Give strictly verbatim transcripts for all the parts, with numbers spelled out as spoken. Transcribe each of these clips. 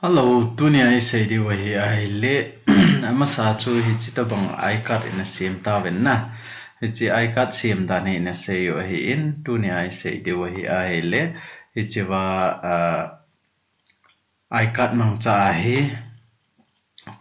Hello, tunia isei diu ahi ahile, amasa chu hichi tabang I card ina sem tauvin na. Hichi I card sem dan hi ina sei u ahin, tunia isei diu ahi ahile, hichi va, ah, I card mangcha ahi,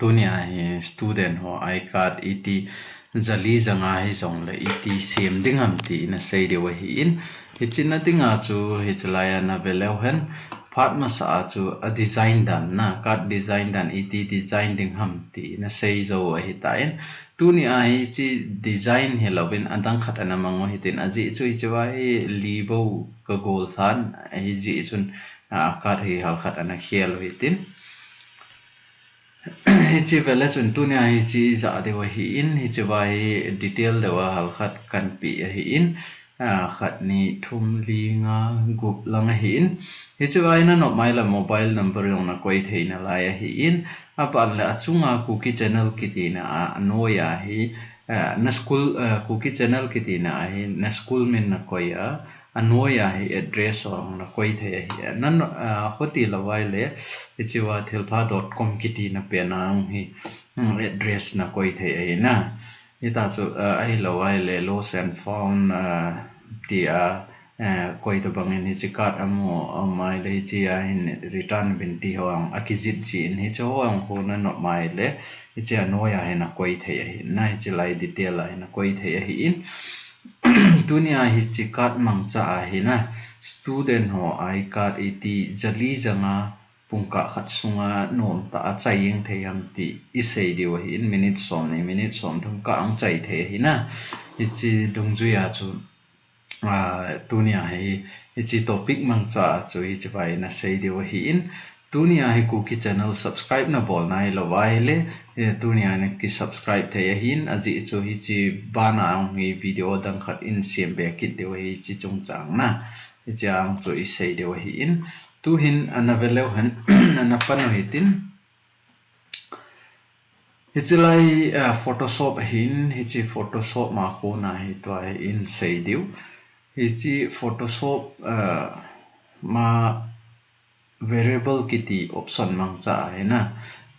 tunia hi student ho I card iti jali janga hi jongle iti sem ding ham ti ina sei diu ahin, hichi na dinga chu hichi laia na ve leu hen, phat masa a chu a design dan na, card design dan iti design ding ham ti ina sei jou ahitan, tunia hichi design hi louvin adang khat ana mang u hitin, ajeh chu hichi va hi li bou ka gol lhan, hijeh chun, a, card hi hal khat ana khel u hitin. Hichi vele chun tunia hichi ja diu ahin, hichi va hi detail deuh a hal khat kan pe ahin, a, khat ni thum li nga gup lang ahin. Hichi va hi na nop mai le mobile number jong na koi thei nalai ahin. Aban le achunga Kuki Channel kitina a, anoiya hi, a, na school, a, Kuki Channel kitina a hi na school min na koi a, anoiya hi address jong na koi thei ahi. Na, a, hoti lou vai le, hichi va thilpha dot com kitina pen a jong hi, um, address na koi thei ahi na. Hita chu, a, ahilou vai le, lost and found, a, ti a, a, koi tabang in hichi card amu, a, mai le hichi a hin return uvin ti ho jong akijih jin hichi ho jong khu na nop mai le, hichi anoiya hi na koi thei ahi na, hichi lai detail a hi na koi thei ahin. Tunia hichi card mangcha ahi na, student ho I card iti jali janga pungkah khat sunga nomtah a chai jeng thei ham ti isei diu ahin, minute som ni, minute som thum kah ang chai thei ahi na. Hichi dungjuia chu, a, tunia hi, hichi topic mangcha chu hichi va ina sei diu ahin, tunia hi Kuki Channel subscribe na bol nailou vai le, e, tunia na ki subscribe thei ahin, ajeh chu hichi bana jong hi video dang khat in sem be kit diu ahi hichi chungchang na. Hichi ang chu isei diu ahin, tuhin ana ve leu hen, ana pan u hitin. Hichi lai, a, Photoshop ahin, hichi Photoshop ma kona hi tua hi in sei diu. Hichi Photoshop, a, ma variable kiti option mangcha ahi na.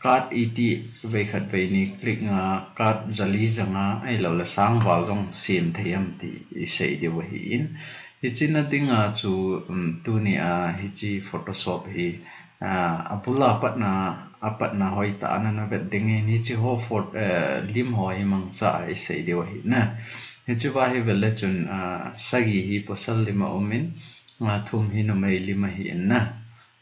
Card iti vei khat vei ni click nga card jali janga ahilou le sang val jong sem thei ham ti isei diu ahin. Hichi na dinga chu, um, tunia hichi Photoshop hi, a, abula patna, apatna hoitah a na na vet ding in hichi ho for, eh, lim ho hi mangcha a isei diu ahi na. Hichi va hi vele chun, a, sagi hi pasal lim aum in, a, thum hi numei lim ahi in na.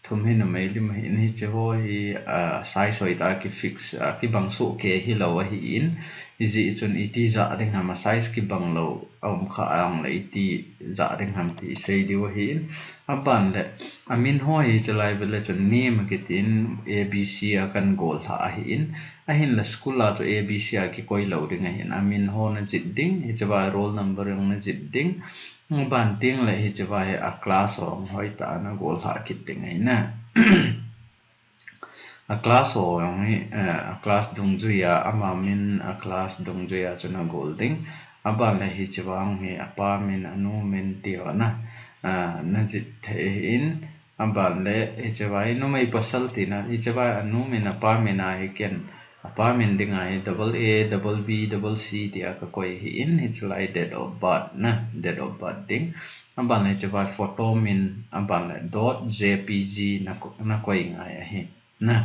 Thum hi numei lim ahi in hichi ho hi, a, size hoitah a ki fix, a, kibang soh kei hilou ahi in. Hijeh chun iti ja ding ham a size kibang lou aum kha ang le iti ja ding ham ti isei diu ahi in. Aban le, amin ho hi hichi lai vele chun name akitin A B C a kan gol lha ahi in. Ahin le school a chu A B C a kikoi lou ding ahin. Amin ho na jih ding, hichi va roll number jong na jih ding. Aban teng le hichi va hi a class ho hoitah a na gol lha kit ding ahi na. A class ho jong hi, eh, a class dungjuia, ama min a class dungjuia chu na gol ding. Aban le hichi va jong hi apa min, anu min ti ho na, ah, na jih thei ahi in. Aban le hichi va hi numei pasal tina, hichi va hi anu min apa min ahi ken, apa min dinga hi double A, double B, double C tia ka koi ahi in, hichi lai date of birth na, date of birth ding. Aban le hichi va hi photo min, aban le dot J P G na ko-, na koi ngai ahi. Na.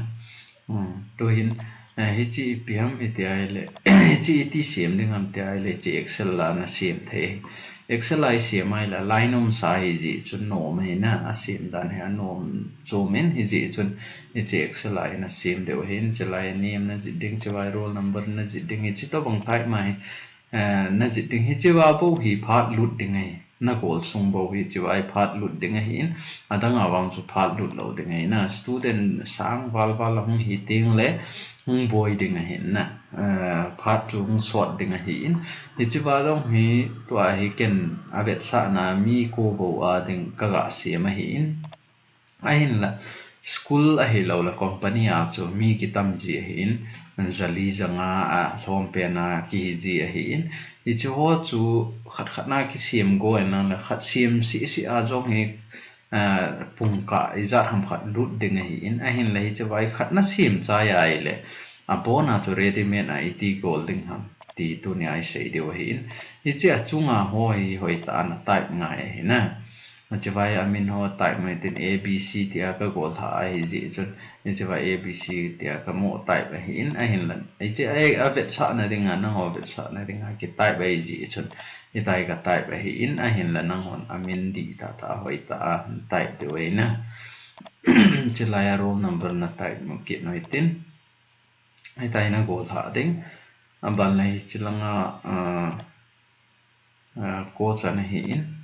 Hmm, tuhin, eh, hichi ipi ham iti ahile, hichi iti sem ding ham iti ahile, hichi Excel a na sem thei. Excel a i sem ahile, line um sa hijeh chun nom ahi na, a sem dan hi anom chom in hijeh chun, hichi Excel a i na sem diu ahin, hichi lai name na jih ding, hichi vai roll number na jih ding, hichi tobang type ma hi, eh, na jih ding, hichi va bou hi phat lut ding ahi. Na gol sung bou hichi va hi phat lut ding ahi in, adang a vang chu phat lut lou ding ahi na. Student sang val val a hung hi teng le hung boi ding ahi na. Eh, phat chu hung sot ding ahi in. Hichi va jong hi tua hi ken a vetsahna mi ko bou a ding ka ga sem ahi in. Ahinla, school ahilou le company a chu mi kitam ji ahi in, jali janga a lhom pen a kihi ji ahi in. Hichi ho chu khat khat na kisem go in lang le khat sem seh seh a jong hi ah, pungkah ijat ham khat lut ding ahin, ahinla hiche vai khat nasem chai ahile, abona chu ready made a iti gol ding ham ti tunia isei diu ahin. Hiche achunga ho hi hoitah a na type ngai ahi na. Hiche vai amin ho type ngai tin A B C tia kagol lha ahi jeh chun, hiche vai A B C tia kamu type ahin, ahinla hiche a, avetsahna dinga, nangho vetsahna dinga kitype ahi jeh chun, hitia ka type ahin, ahinla nanghon amin dihtah tah a hoitah a type diu ahi na. Hiche laia roll number na type kit u hitin. Hitia hi nagol lha ding. Aban le hiche langa, ah, ah, course ana hin.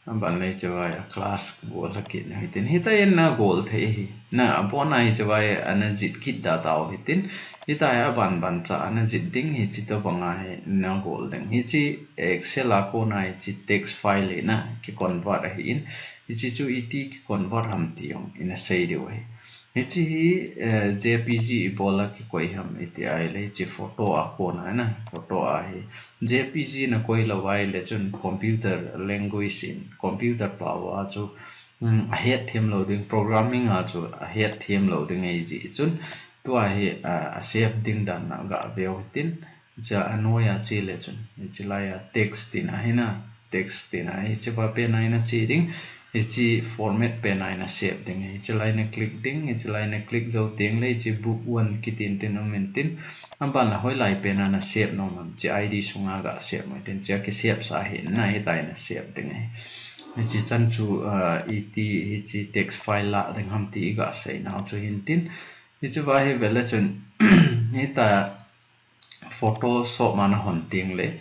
Aban le hiche vai a class gol lha kit u hitin. Hitia hi nagol thei ahi. Na, abona hiche vai ana jih kit da tau hitin. Hitia hi aban ban cha ana jih ding, hiche tobanga hi nagol ding. Hiche Excel a kona hiche text file hi na kiconvert ahin. Hiche chu iti kiconvert ham ti jong ina sei diu ahi. Hiche hi, eh, J P G ibola kikoi ham iti ahile, hiche photo a kona na, photo ahi. J P G nakoi lou ahile chun computer language in, computer pao a chu, um, ahetthem lou ding, programming a chu ahetthem lou ding ahi jeh chun, tua hi, ah, asave ding dan na gaveu hitin. Hiche anoiya che le chun, hiche laia text tina hi na, text tina, hiche pa pena ina che ding, hiche format pena ina save ding, hiche lai na click ding, hiche lai na click jou teng le, hiche book one kitin tin um intin, aban le hoilai pena na save nom ham, hiche I D sunga ga save mo tin, hiche kisave sa hi na, hitia ina save ding ahi. Hiche chan chu, ah, iti, hiche text file la ding ham ti iga sei nau chu hintin, hiche vai hi vele chun, hitia Photoshop a nahon teng le,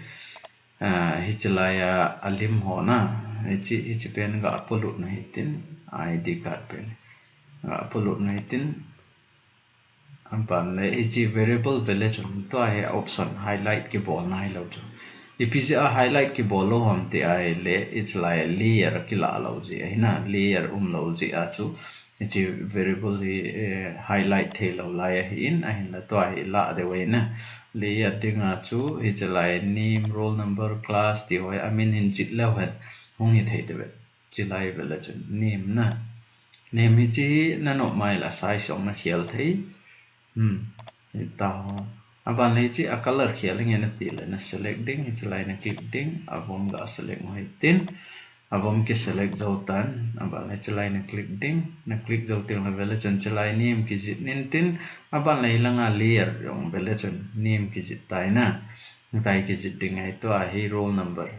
ah, hiche laia alim ho na, hiche, hiche pen ga polut u hitin, I D card pen ga polut u hitin, aban le hiche variable vele chun tua hi option highlight kibol nai lou chu. Ipi jeh a highlight kibol lou ham ti ahile, hiche lai layer kila lou jeh ahi na, layer um lou jeh a chu, hiche variable hi, eh, highlight thei lou lai ahin, ahinla tua hi la deu ahi na. Layer dinga chu hiche lai name, roll number, class ti ho hi amin hin jih leu hen hung hi thei deu ve. Hiche lai vele chun name na. Name hiche hi nanop mai la size jong nakhel thei. Hmm. Hita ho. Aban le hiche a color khel inge nati le na select ding, hiche lai na click ding, avom ga select u hitin. Avom kiselect jou tan, aban le hiche lai na click ding, na click jou teng le vele chun hiche lai name kijih in tin, aban le hilanga layer jong vele chun name kijih tai na, hitia kijih ding ahi, tua hi roll number.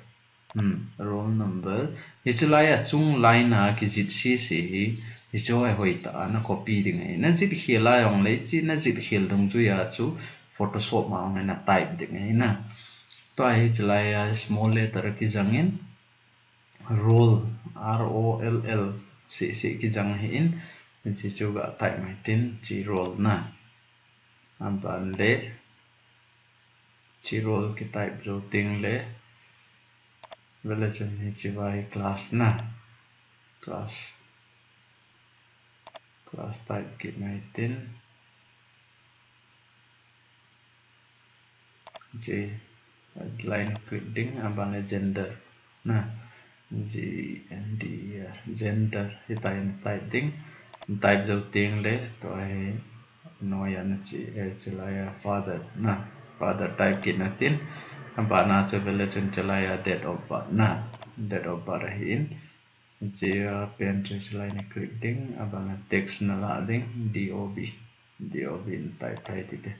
Hmm, roll number. Hiche laia chung line a kijih sese hi, hiche ho hi hoitah a na copy ding ahi. Najih khel a jong le, hiche najih khel dungjuia chu Photoshop a jong na type ding ahi na. Tua hi hiche laia small letter kijang in, roll, R O L L, sese kijang ahin, hiche chu ga type mai tin, hiche roll na. Aban le, hiche roll kitype jou teng le, vele chun hiche va hi class na, class, class type kit u hitin, hiche line click ding, aban le gender na, G N D E R, gender, hitia hin type ding, type jou teng le, tua hi noiya na che, eh, hiche laia father na, father type kit u hitin, abana chu vele chun hiche laia date of birth na, date of birth ahin, hiche a pen chu hiche lai na click ding, abana text na la ding, D O B, D O B in type thei tite.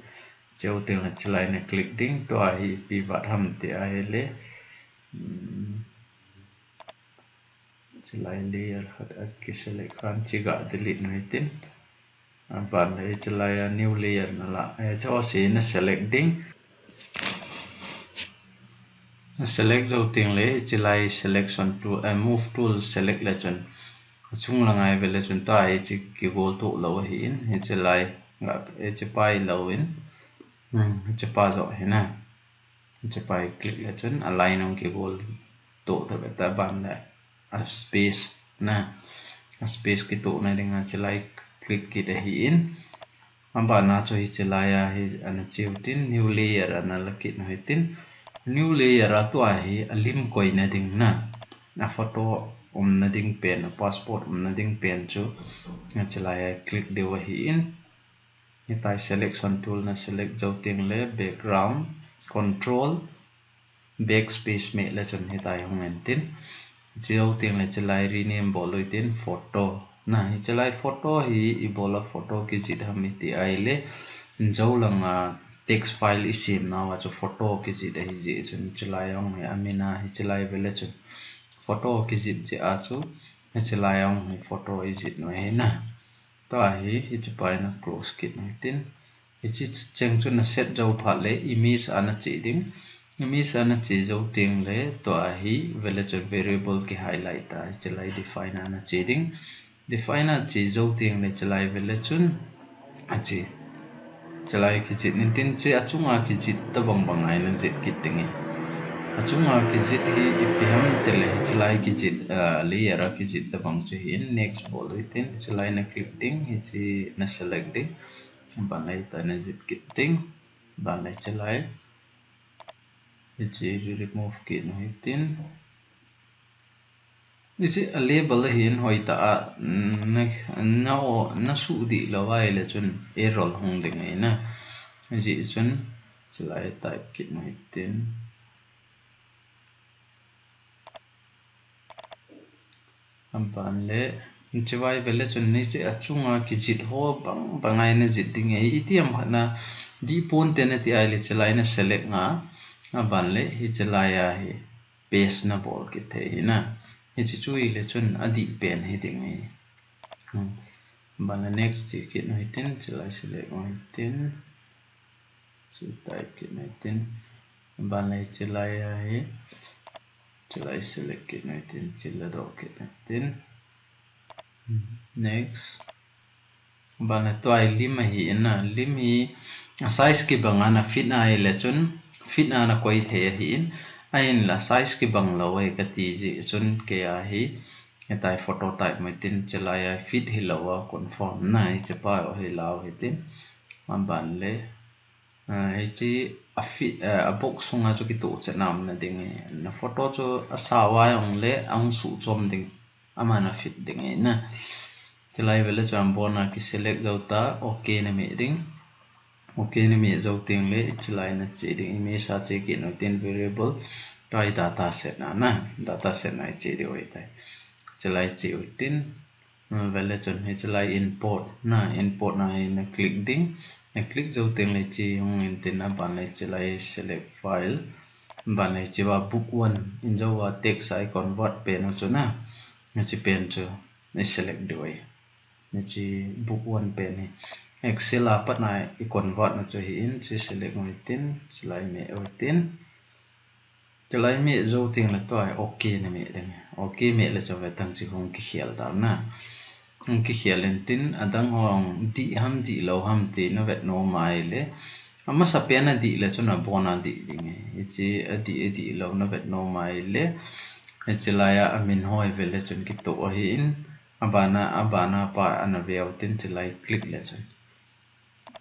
Hiche u teng le hiche lai na click ding, tua hi ipi vat ham ti ahile, um, hiche lai layer khat akiselect khan hiche ga delete u hitin. Aban le hiche laia new layer na la, eh, hiche ho se na select ding. Na select jou teng le hiche lai selection tool, eh, move tool select le chun achung langa hi vele chun tua hiche kigol toh lou ahin, hiche lai ga, hiche pa hi lou in, hmm, hiche pa joh hi na. Hiche pa hi click le chun align hung kigol toh tave ta, aban le a space na, a space kitohna dinga hiche lai click kit ahin, abana chu hiche laia hi ana che u hitin, new layer ana la kit u hitin, new layer a tua hi alim koina ding na, a photo umna ding pen, passport umna ding pen chu hiche lai a click diu ahin. Hitia selection tool na select jou teng le background, control, backspace meh le chun hitia hung in tin. Hiche jou teng le hiche lai rename bol u hitin photo. Na hiche lai photo hi i bol a photo kijih ham i ti ahile, jou langa text file i sem nauva chu photo kijih ahi jeh chun hiche lai hung hi amin a hiche lai ve le chun photo kijih jeh a chu hiche lai hung hi photo i jih u ahi na. Tua hi, hiche pa hi na close kit u hitin. Hiche cheng chu na set jou phat le image a na che ding. Image a na che jou teng le tua hi ve le chun variable ki highlight a hiche lai define a na che ding. Define a che jou teng le hiche lai ve le chun a che. Hiche lai kijih in tin hiche achunga kijih tabang bang a i na jih kit ding e. Achunga kijih hi ipi ham tile hiche lai kijih, ah, layer a kijih tabang chu hin next bol u hitin hiche lai na click ding hiche na select ding. Ban le hitia na jih kit ding. Ban le hiche lai. Hiche remove kit u hitin. Hiche a label ahin hoitah a, mm, na, na, na suh dih lou ahile chun error hung ding ahi na. Hijeh chun, hiche lai type kit u hitin. Aban le, hiche vai ve le chun hiche achunga kijih ho bang bang a i na jih ding ahi. Itiham khat na dih ponte na ti ahile hiche lai na select nga. Aban le, hiche lai a hi. Paste na bol kit thei ahi na. Hiche chu hile chun adih pen hi ding ahi. Hmm. Ban le next che kit u hitin, hiche lai select u hitin. Hiche type kit u hitin. Ban le hiche lai a hi. Hiche lai select kit u hitin, hiche la doh kit u hitin. Hmm. Next. Ban le tua hi lim ahi in na, lim hi a size kibang a na fit ahile chun, fit a na koi thei ahi in, ahinla size kibang lou ahi kati jeh chun kei a hi, hitia photo type u hitin hiche lai a fit hilou a confirm na, hiche pa hi lau hitin, aban le, ah, hiche a fit, ah, a box sunga chu kitoh chet na um na ding ahi, na photo chu a sao a hung le, ahung suh chom ding, aman a fit ding ahi na. Hiche lai ve le chun abon a ki select jou ta, OK na meh ding. OK na meh jou teng le, hiche lai na che ding, image a che kit u hitin variable, tua hi data set na na, data set na i che diu ahi tai. Hiche lai che u hitin, um, ve le chun hiche lai import na, import na hi na click ding, na click jou teng le hiche hung in tin aban le hiche lai select file, aban le hiche va book one in jou va text a i convert pen u chu na, hiche pen chu i select diu ahi. Hiche book one pen hi. Excel a pat na i convert na chu hi in, hiche select u hitin, hiche lai meh u hitin. Hiche lai meh jou teng le tua hi OK na meh ding. OK meh le chu ve tang hiche hung kikhel ta na. Hung kikhel in tin, adang ho dih ham dih lou ham ti na vet nom ahile. Amasa pen a dih le chun abon a dih ding ahi. Hiche adih, adih lou na vet nom ahile. Hiche lai a amin ho i ve le chun kitoh ahi in. Aban a, aban a pa ana ve u hitin hiche lai click le chun.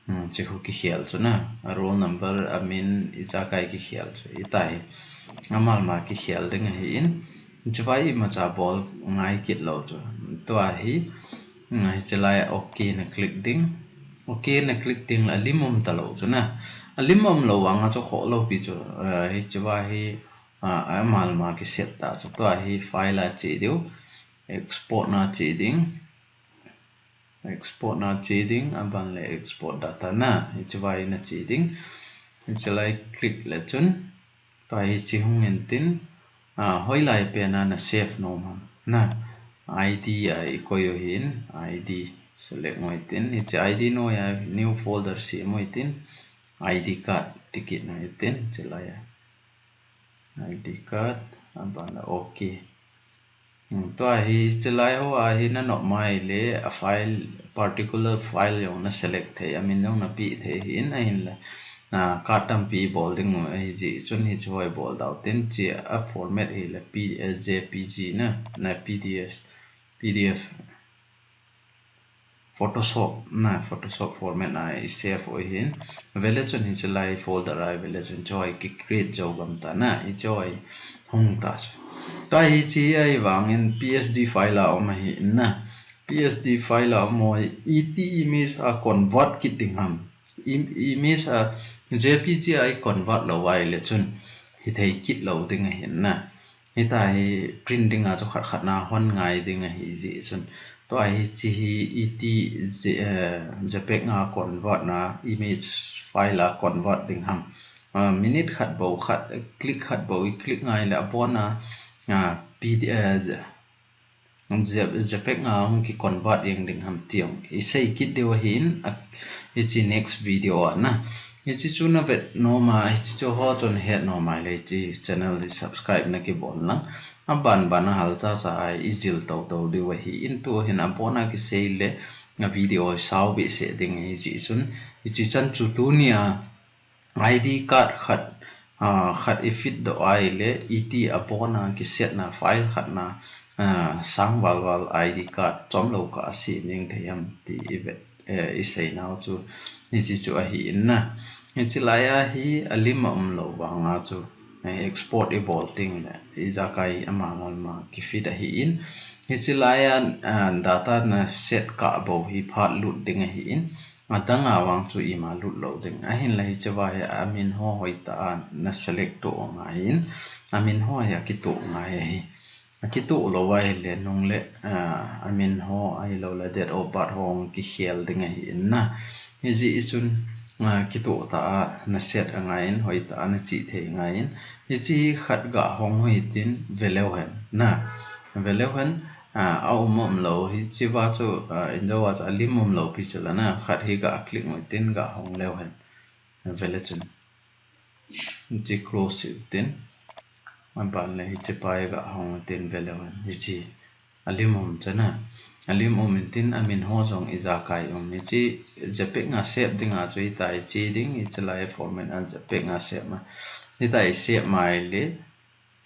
Hmm, hiche khu kikhel chu na. A roll number, amin, ijakai kikhel chu. Hitia hi. Amal ma kikhel ding ahi in. Hiche vai imacha bol ngai kit lou chu. Tua hi. Hmm, hiche lai a OK na click ding. OK na click ding le alim um ta lou chu na. Alim um lou vang a chu khoh lou pi chu. Eh, hiche vai hi, ah, amal ma kiset ta chu. Tua hi file a che diu. Export na che ding. Export na che ding, aban le export data na, hiche vai na che ding. Hiche lai click le chun, tua hiche hung in tin, ah, hoilai pen a na save nom ham. Na, ID a i koi u hin, ID select u hitin, hiche ID noiya new folder sem u hitin, ID card ti kit u hitin, hiche lai a. ID card, aban le OK. Hmm, tua hi, hiche lai ho a hi na nop mai le, a file, particular file jong na select thei, amin jong na peh thei hi in ahin le. Na card tampi bol ding u ahi jeh chun hiche ho i bol dau tin hiche a format hi le P, eh, JPG na, na PDF, PDF. Photoshop na, Photoshop format a i save u hin. Ve le chun hiche lai folder a ve le chun hiche hi ki create jou gam ta na, hiche hi hung ta chu. Tua hiche ahivangin P S D file a um ahi in na. P S D file a um ho hi iti image a convert kit ding ham. Im-, image a J P G a i convert lou ahile chun hithei kit lou ding ahi in na. Hitia hi print dinga chu khat khat na hon ngai ding ahi jeh chun. Tua hiche hi iti J-, eh, JPEG a convert na image file a convert ding ham. Ah, minute khat bou khat, click khat bou i click ngai le abon a, ah, P D F, eh, J-, J-, JPEG a hung ki convert jeng ding ham ti jong i sei kit diu ahi in, a, hiche next video a na. Hiche chu na vet nom a, hiche chu ho chun het nom a le hiche channel hi subscribe na kibol lang. Aban ban a hal cha cha a i jil tou tou diu ahi in, tu hin abon a kisei le, a video i sao behseh ding ahi jeh chun, hiche chan chu tunia I D card khat, ah, khat i fit doh ahile, iti abon a kisetna file khat na, ah, sang val val I D card chomlou kah a sem jeng thei ham ti i vet, eh, i seinau chu, hiche chu ahi in na. Hiche lai a hi alim a umlou vang a chu, eh, export i bol teng le, ijakai ama mal ma ki fit ahi in. Hiche lai a, ah, data na set kah bou hi phat lut ding ahi in. Adang a vang chu ima lut lou ding. Ahinla hiche va hi amin ho hoitah a na select to ngai in. Amin ho hi akitoh ngai ahi. Akitoh lou ahile nung le, ah, amin ho ahilou le date of birth ho kikhel ding ahi in na. Hijeh chun, ah, kitoh tah a na set angai in, hoitah a na chih thei ngai in. Hiche khat ga hong hoi tin veleu hen na. Veleu hen, ah, a um um lou. Hiche va chu, ah, indo va chu alim um lou pi chu la na. Khat hi ga click ngai tin ga hong leu hen. Vele chun. Hiche close u tin. Aban le hiche pa hi ga hong tin veleu hen. Hiche alim um chana. Alim um in tin amin ho jong ijakai um. Hiche JPEG a save dinga chu hitia i che ding, hiche lai format a JPEG a save ma. Hitia i save ma ahile,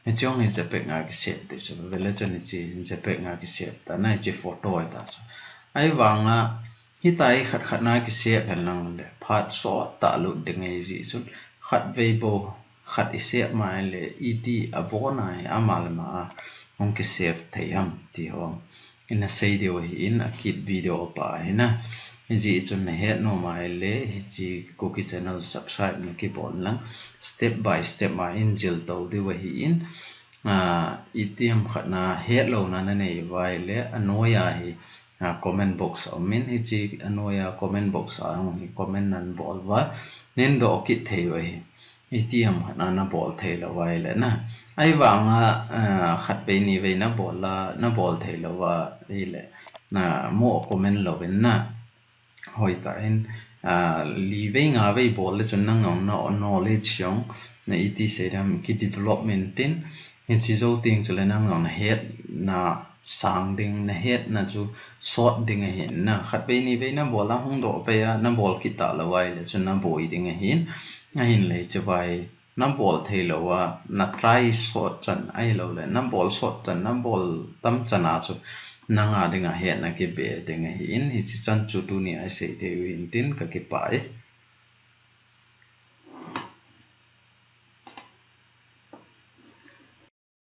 hiche jong hi JPEG a kisave ding chu. Vele chun hiche JPEG a kisave ta na, hiche photo hi ta chu. Ahivang a, hitia hi khat khat na kisave hen lang le, phat sot tah lut ding ahi jeh chun, khat vei bou, khat i save ma ahile, iti abon a hi ama le ama a hung kisave thei ham ti ho ina sei diu ahi in, akit video pa ahi na. Hijeh chun na het nom ahile, hiche Kuki channel subscribe na kibol lang, step by step a in jil tou diu ahi in, ah, itiham khat na het louna na nei uva ahile, anoi a hi, ah, comment box a um in, hiche anoi a comment box a hung hi comment nan bol uva, nin doh kit thei u ahi. Itiham khat na na bol thei lou ahile na. Ahivang a, ah, khat vei ni vei na bol a, na bol thei lou ahile, na mo comment lou in na. Hoitah in, ah, li vei nga vei bol le chun nang jong na knowledge jong, na iti sei dam ki development tin, hiche jou teng chule nang jong na hetna sang ding, na hetna chu sot ding ahi in na. Khat vei ni vei na bol a hung doh vei a, na bol kit ta lou ahile chun na boi ding ahi in. Ahinle hiche vai na bol thei lou a, na try sot chan ahilou le, na bol sot chan, na bol tam chan a chu, nang a dinga hetna kibe ding ahi in, hiche chan chu tuni a i sei thei u hin tin ka kipah e.